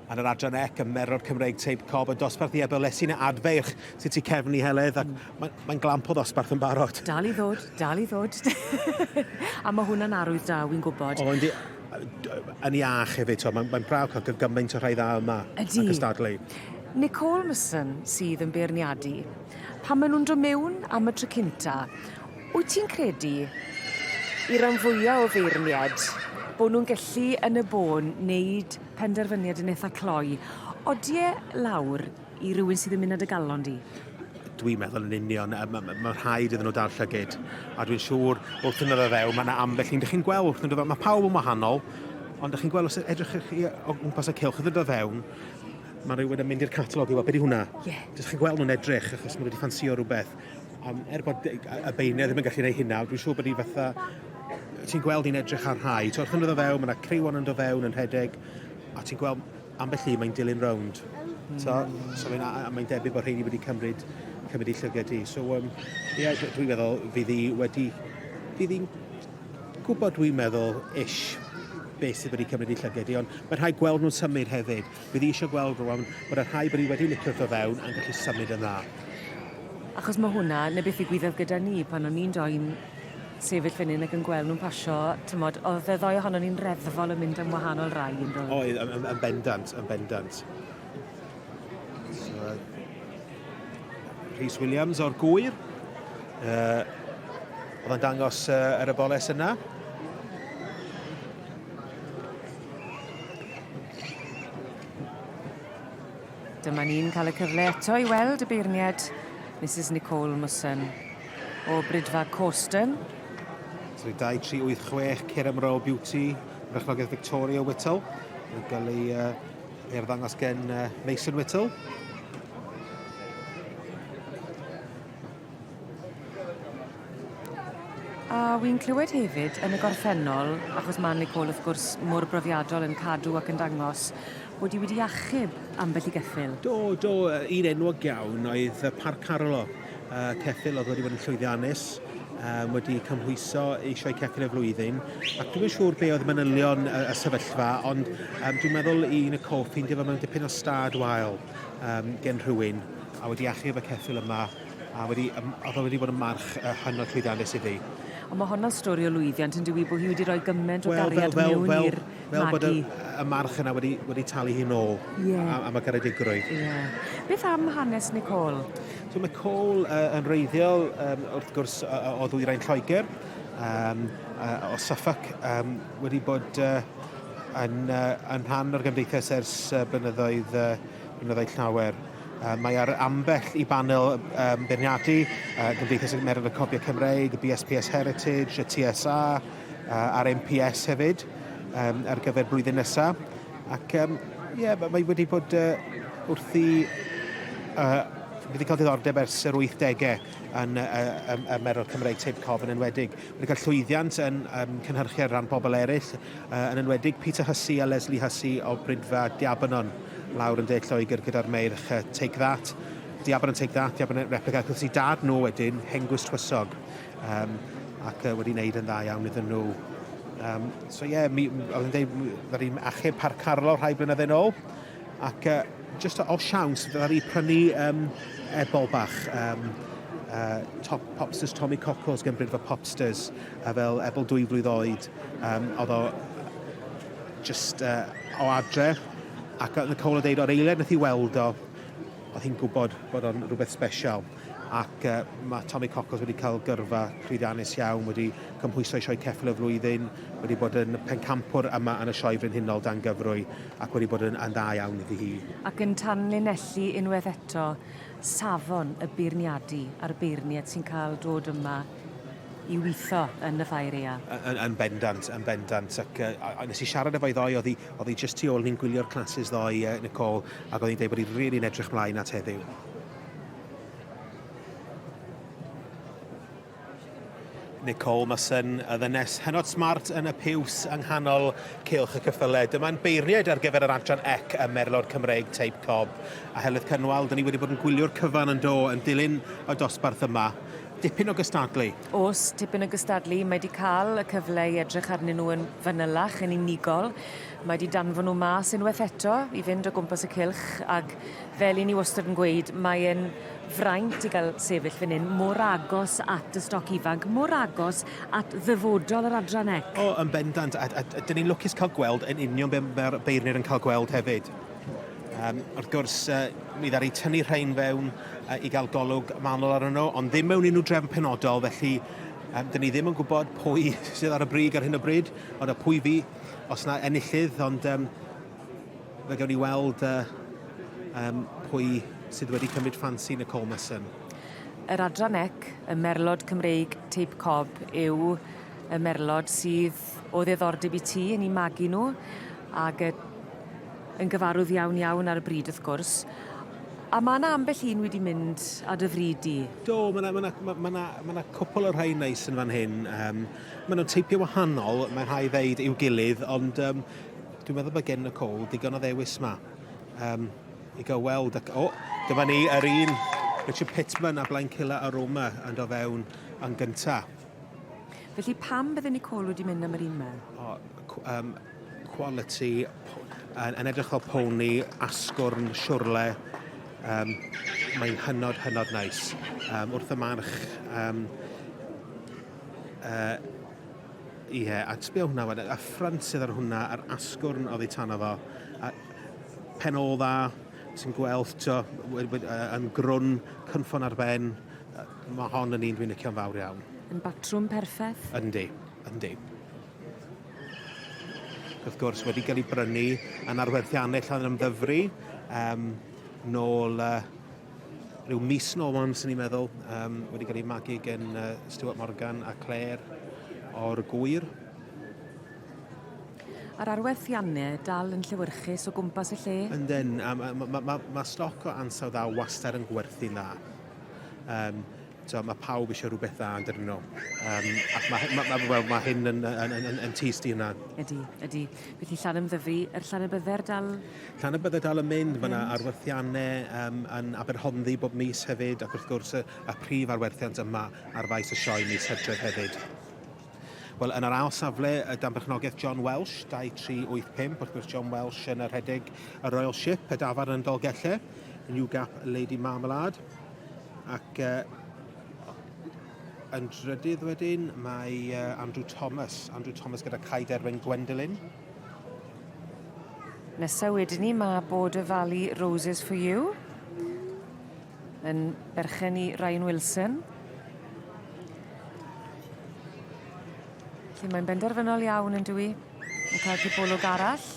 Yn yr adran ec, y Merlod Cymreig Teip Cob, y dosbarth i Ebolesyn a Adfeirch sydd tu cefn i Heledd, ac mm. mae'n mae glamp o ddosbarth yn barod. Dal i ddod, dal i ddod. a mae hwnna'n arwydd da, wy'n gwybod. O, yndi, yn iach hefyd, mae'n mae braf cael gymaint o rhai dda yma. Ydy. Yn cystadlu. Nicole Musson sydd yn beirniadu. Pan maen nhw'n dod mewn am y tro cynta, Wyt ti'n credu i ran fwya o feirnied bo' nw'n gellu yn y bôn neud penderfyniad yn itha cloi? Odi e lawr i rywun sydd yn mynd â dy galon di? Dwi'n meddwl yn union, yy ma' ma' ma' rhaid iddyn nhw dal llygid, a dwi'n siŵr wrth iddyn nhw ddod fewn ma' 'na ambell un 'dych chi'n gweld wrth nhw dod fewn, ma' pawb yn wahanol, ond 'dych chi'n gweld os edrychwch chi o gwmpas y cylch wrth dod fewn, ma' rhywun yn mynd i'r catalog i weld be' 'di hwnna? Ie. Jyst chi'n gweld nhw'n edrych achos ma' nhw wedi ffansïo rhywbeth. Um, er bod y beirniaid ddim yn gallu gwneud hynna, dwi'n siŵr bod hi fatha... Ti'n gweld hi'n edrych ar rhai. Ti'n wrth yn dod fewn, mae yna criwon yn dod fewn yn rhedeg, a ti'n gweld ambell un mae'n dilyn rownd. Mm. So, so mae'n, a, a mae'n debyg bod rheini wedi cymryd, cymryd i llygad i. So, um, yeah, dwi'n meddwl fydd hi wedi... Fydd hi'n gwybod, dwi'n meddwl, ish, beth sydd wedi cymryd i llygad i, ond mae'n rhaid gweld nhw'n symud hefyd. Bydd hi eisiau gweld rwan bod y rhai bod hi wedi licio dod fewn yn gallu symud yn dda. Achos ma' hwnna, 'na beth ddigwyddodd gyda ni pan o'n i'n doi'n sefyll fan 'yn ac yn gweld nw'n pasio, t'mod, o'dd y ddou ohonon ni'n reddfol yn mynd am wahanol rai yndo? Oedd, yn, yn, yn bendant, yn bendant. So, Rhys Williams o'r Gwyr. Uh, oedd yn dangos uh, yr eboles yna. Dyma ni'n cael y cyfle eto i weld y beirniad Mrs Nicole Musson o Bridfa Corston. So 2, 3, 8, 6, Cerem Royal Beauty, Rechnogaeth Victoria Whittle, yn cael ei, uh, ei arddangos gen uh, Mason Whittle. A wi'n clywed hefyd yn y gorffennol, achos ma' Nicole wrth gwrs mor brofiadol yn cadw ac yn dangos, bod 'i wedi achub ambell i geffyl. Do, do, un enwog iawn oedd Parc Carlo, ceffyl oedd wedi bod yn llwyddiannus, um, wedi cymhwyso i sioe ceffyl y flwyddyn, ac dwi'm yn siŵr be oedd manylion y, y sefyllfa, ond um, dwi'n meddwl i Nicole ffeindio fe mewn dipyn o stad wael um, gen rhywun, a wedi achub y ceffyl yma A wedi, um, oedd o wedi bod yn march uh, hynod llwyddiannus iddi. Ond mae honna'n stori o lwyddiant yn dyw bod hi wedi rhoi gymaint o well, gariad fel, mewn i'r fel bod y, y march yna wedi, wedi talu hi nôl yeah. am, am y garedigrwydd. Yeah. Beth am hanes Nicole? So Nicole uh, yn reiddiol, um, wrth gwrs, uh, o ddwyrain Lloegr, um, uh, o Suffolk, um, wedi bod uh, yn, uh, yn rhan o'r gymdeithas ers uh, blynyddoedd, uh, blynyddoedd llawer. Mae ar ambell i banel um, beirniadu, uh, Gymdeithas y Merlod y Cobiau Cymreig, y BSPS Heritage, y TSA, uh, a'r MPS hefyd, um, ar gyfer blwyddyn nesaf. Ac um, yeah, mae wedi bod uh, wrthi uh, wedi cael diddordeb ers yr 80au yn y, y, y Merlod Cymreig Teip Cof yn enwedig. Wedi cael llwyddiant yn um, cynhyrchu ar ran bobl eraill, uh, yn enwedig Peter Hussey a Leslie Hussey o Brydfa Diabanon lawr yn De Lloegr gyda'r meirch uh, Take That. Diabanon Take That, Diabanon Replica, ac wrth i dad nhw wedyn, Hengwys Twysog, um, ac uh, wedi wneud yn dda iawn iddyn nhw. Um, so ie, yeah, mi, oedd yn dweud, ddaru achub Parc Carlo rhai blynydde nôl, ac uh, just o siawns, ddaru prynu um, ebol bach, um, uh, top, Popsters Tommy Cockles gen Brydfa Popsters, uh, fel ebol dwy flwydd oed, um, oedd o just uh, o adre, ac oedd Nicole yn deud o'r eiliad nath i weld o, oedd hi'n gwybod bod o'n rhywbeth special. Ac uh, mae Tommy Cockles wedi cael gyrfa llwyddiannus iawn, wedi cymhwyso i sioe ceffyl y flwyddyn, wedi bod yn pencampwr yma yn y sioe frenhinol dan gyfrwy, ac wedi bod yn, yn dda iawn iddi hi. Ac yn tanlinellu unwaith eto safon y beirniadu a'r beirniaid sy'n cael dod yma i witho yn y ffair ea. Yn, yn bendant, yn bendant. Ac uh, a, a nes i siarad efo'i ddoe, oedd hi, oedd hi just tu ôl ni'n gwylio'r classes ddoe, uh, Nicole, ac oedd hi'n dweud bod hi'n rili'n really edrych mlaen at heddiw. Nicole Musson, y ddynes hynod smart yn y piws yng nghanol cylch y cyffyle. Dyma'n beirniaid ar gyfer yr adran ec y Merlod Cymreig Teip Cob. A Heledd Cynwal, dyn ni wedi bod yn gwylio'r cyfan yn do, yn dilyn y dosbarth yma. Dipyn o gystadlu. O's, tipyn o gystadlu. Mae 'di ca'l y cyfle i edrych arnyn nw yn fanylach yn unigol. Mae 'di danfon nw mas unweth eto i fynd o gwmpas y cylch ag fel 'yn ni wastod yn gweud mae e'n fraint i ga'l sefyll fyn 'yn mor agos at y stoc ifanc, mor agos at ddyfodol yr adran ec. O, yn bendant, a a a 'dyn ni'n lwcus ca'l gweld yn union be' ma'r beirniaid yn ca'l gweld hefyd. Um, wrth gwrs, uh, mi ddaru tynnu rhain fewn uh, i gael golwg manwl arnyn nhw, ond ddim mewn unrhyw drefn penodol, felly um, dyn ni ddim yn gwybod pwy sydd ar y brig ar hyn o bryd, ond y pwy fi, os na enillydd, ond um, fe gawn ni weld uh, um, pwy sydd wedi cymryd ffansi Nicole Musson. Yr adran ec, y merlod Cymreig teip cob, yw y merlod sydd o ddiddordeb i ti yn 'u magu nhw, ag yy yn gyfarwydd iawn iawn ar y bryd wrth gwrs. A ma' 'na ambell un wedi mynd â dy fryd di. Do, ma' 'na ma' 'na ma' ma' 'na ma' 'na cwpwl o rhai neis yn fan hyn. Yym ma' nw'n teipio wahanol, mae rhai ddeud, i'w gilydd, ond yym dwi'n meddwl bod gen Nicole digon o ddewis 'ma. Yym i gael weld ac o, dyma ni yr un Richard Pitman a Blaencilla Aroma yn do fewn yn gynta. Felly pam bydde Nicole wedi mynd am yr un 'ma? O, um, quality, yn, yn edrych fel pony, asgwrn, siwrle. Um, mae'n hynod, hynod nice. Um, wrth y march, um, uh, ie, yeah, a sbio hwnna, wedyn, y ffrant sydd ar hwnna, yr asgwrn oddi tano fo, a pen ôl dda, ti'n gweld, to, yn grwn, cynffon ar ben, mae hon yn un dwi'n licio'n fawr iawn. Yn batrwm perffaith? Yndi, yndi. Wrth gwrs, wedi cael ei brynu yn arwerthiannau Llanymddyfri, um, nôl uh, rhyw mis nôl wan, sy'n ni'n meddwl, um, wedi cael ei magu gen uh, Stuart Morgan a Claire o'r Gwyr. A'r arwerthiannau dal yn llewyrchus o gwmpas y lle? Yndyn, a mae ma, ma, ma, ma stoc o ansawdd dda wastad yn gwerthu'n dda. Um, so, mae pawb eisiau rhywbeth dda yn dydyn nhw. Um, ac mae, ma, ma, well, ma hyn yn, yn, yn, yn, yn tyst i hynna. Ydy, ydy. Felly Llanymddyfri, yr Llanybydder dal? Llanybydder dal yn mynd. Mae yna arwerthiannau um, yn Aberhonddu bob mis hefyd, ac wrth gwrs y, y prif arwerthiant yma ar faes y sioe mis Hydref hefyd. Wel, yn yr ail safle, y dan berchnogaeth John Welsh, 2385, wrth gwrs John Welsh yn y rhedeg y Royal Ship, y dafarn yn Dolgellau, New Gap Lady Marmalade. Ac uh, yn drydydd wedyn, mae uh, Andrew Thomas, Andrew Thomas gyda Cai Derwen Gwendolyn. Nesa wedyn ni, mae Border Valley Roses for You yn berchen i Ryan Wilson. Felly mae'n benderfynol iawn yn dyw 'i? Yn cael cipolwg arall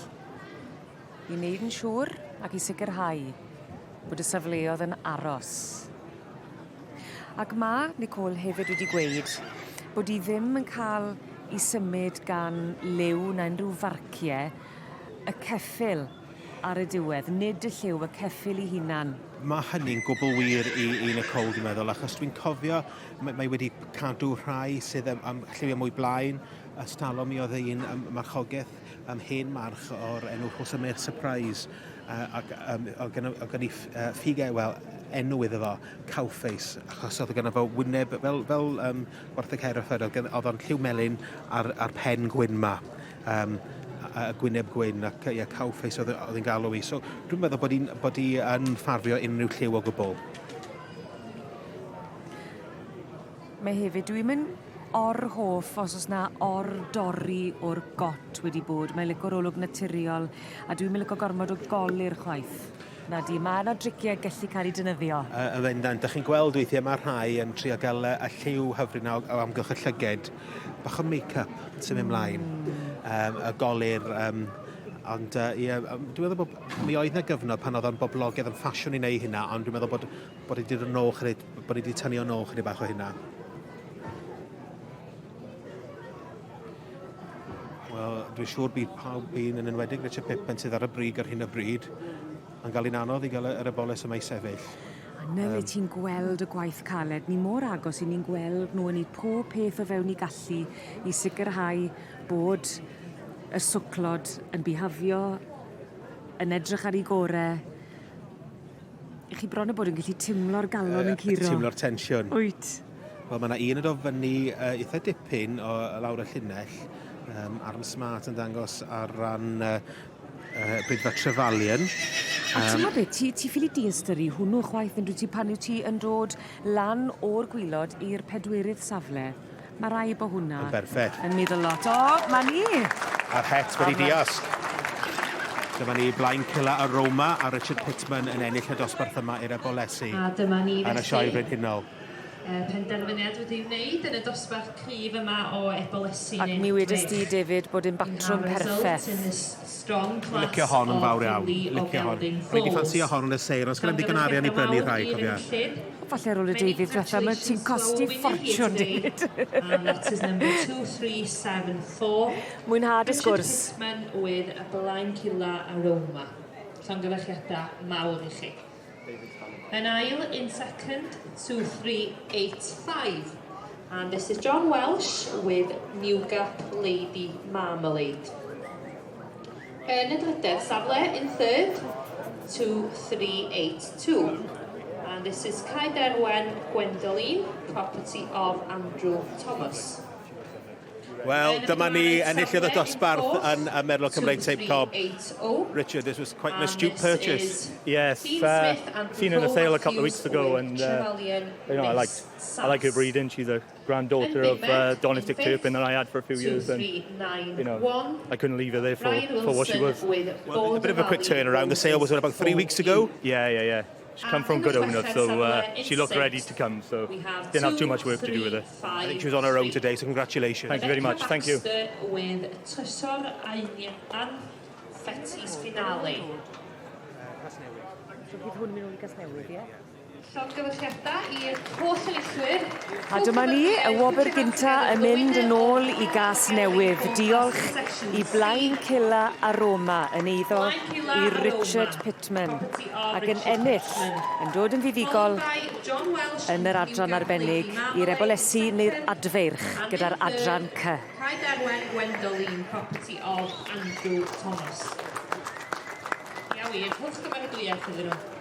i wneud yn siŵr ac i sicrhau bod y safleodd yn aros. Ac ma' Nicole hefyd wedi gweud bod 'i ddim yn ca'l 'i symud gan liw na unrhyw farcie y ceffyl ar y diwedd, nid y lliw, y ceffyl 'i hunan. Ma' hynny'n gwbl wir i i Nicole dwi'n meddwl achos dwi'n cofio mae, mae wedi cadw rhai sydd am, am lliwiau mwy blaen. Ers talwm mi oedd un um, marchogaeth um, hen march o'r enw Rhosamere Surprise uh, ac um, oedd gen, oedd gen i uh, ffigau, wel, enw iddo fo, Cowface, achos oedd gen fo wyneb fel, fel um, gwartheg Hereford, oedd, gen, oedd o'n lliw melyn a'r, ar pen gwyn ma. Um, a gwyneb gwyn ac ie, cowface oedd, oedd hi'n galw i. So dwi'n meddwl bod hi'n bod hi yn ffafrio unrhyw lliw o gwbl. Mae hefyd, dwi'm yn or-hoff os o's 'na or-dorri o'r got wedi bod. Mae'n lico'r olwg naturiol a dwi'm yn lico gormod o golur chwaith. Nadi, ma' 'na dricie gellu cael 'u defnyddio. Yy yn bendant. Dych chi'n gweld weithiau mae rhai yn trio gael y, y lliw hyfryd 'na o, o amgylch y llyged. Bach o make-up sy'n mynd mlaen. Um, y golur, um, ond uh, ie, um, dwi'n meddwl bod mi oedd 'na gyfnod pan oedd o'n boblogaidd yn ffasiwn i wneud hynna, ond dwi'n meddwl bod bod wedi dod yn ôl chydig, bod wedi tynnu o'n ôl chydig bach o hynna. Wel, dwi'n siŵr bydd pawb un yn enwedig Richard Pippen sydd ar y brig ar hyn o bryd yn gael un anodd i gael yr eboles yma i sefyll. A 'na le ti'n gweld y gwaith caled. Ni mor agos i ni'n gweld nhw yn neud pob peth o fewn 'u gallu i sicrhau bod y swclod yn bihafio, yn edrych ar 'u gore. Chi bron a bod yn gallu timlo'r galon yn curo. Timlo'r tensiwn. Wyt. Wel, mae yna un yn dod fyny eitha dipyn o lawr y llinell. Aaron Smart yn dangos ar ran Bridfa Trefalion. A ti'n gwybod beth, ti ffili diystyru hwnnw chwaith yn dwyt ti pan wyt ti yn dod lan o'r gwylod i'r pedwerydd safle. Mae rai bod hwnna. Yn berffeth. Yn meddwl lot. O, ma ni! A'r het wedi diosg. Dyma ni Blaen Cilla Aroma a Richard Pittman yn ennill y dosbarth yma i'r Ebolesi. A dyma ni felly. Yn y sioe frenhinol. Penderfyniad wedi'i wneud yn y dosbarth cryf yma o Ebolesi Ac mi wedest di, David, bod yn batrwm perffeth. Licio hon yn fawr iawn. Licio hon. O'n i 'di ffansïo hon yn y sale, ond sgenna i'm digon arian i brynu rhai, cofia. Falle ar ôl y deuddydd diwetha, mae ti'n costi ffortiwn, David. And that is number 2374. Mwynha dy sgwrs. Richard Pittman with a Blaencilla Aroma. Llongyfarchiadau mawr i chi. Yn ail, in second, 2385. And this is John Welsh with New Gap Lady Marmalade. Yn y drydedd safle, in third, 2382. And this is Cae Derwen Gwendoline, property of Andrew Thomas. Wel, dyma ni enillydd y dosbarth yn y Merlod Cymreig Teip Cob. Richard, this was quite an astute purchase. Yes, seen her in a sale a couple of weeks ago, and I like her breeding. She's a granddaughter of Donastic Turpin that I had for a few years, and I couldn't leave her there for what she was. Well, a bit of a quick turnaround. The sale was about 3 weeks ago. Yeah. She's come from good owners, so she looked ready to come. So didn't have too much work to do with her. I think she was on her own today, so congratulations. Thank you very much. Thank you. With Trysor Ainian Fetis Finale. So bydd hwn yn mynd nôl i Gasnewydd, ie? Llongyfarchiadau i'r holl enillwyr. A dyma ni, y wobr gynta yn mynd yn ôl i Gasnewydd. Diolch i Blaen Cilla Aroma yn eiddo i Richard Pittman. Ac yn ennill, yn dod yn fuddugol yn yr adran arbennig i'r ebolesi neu'r adfeirch gyda'r adran C. Cae Derwen Gwendoline, property of Andrew Thomas. Ia wir, holl gymeradwyaeth iddyn nhw.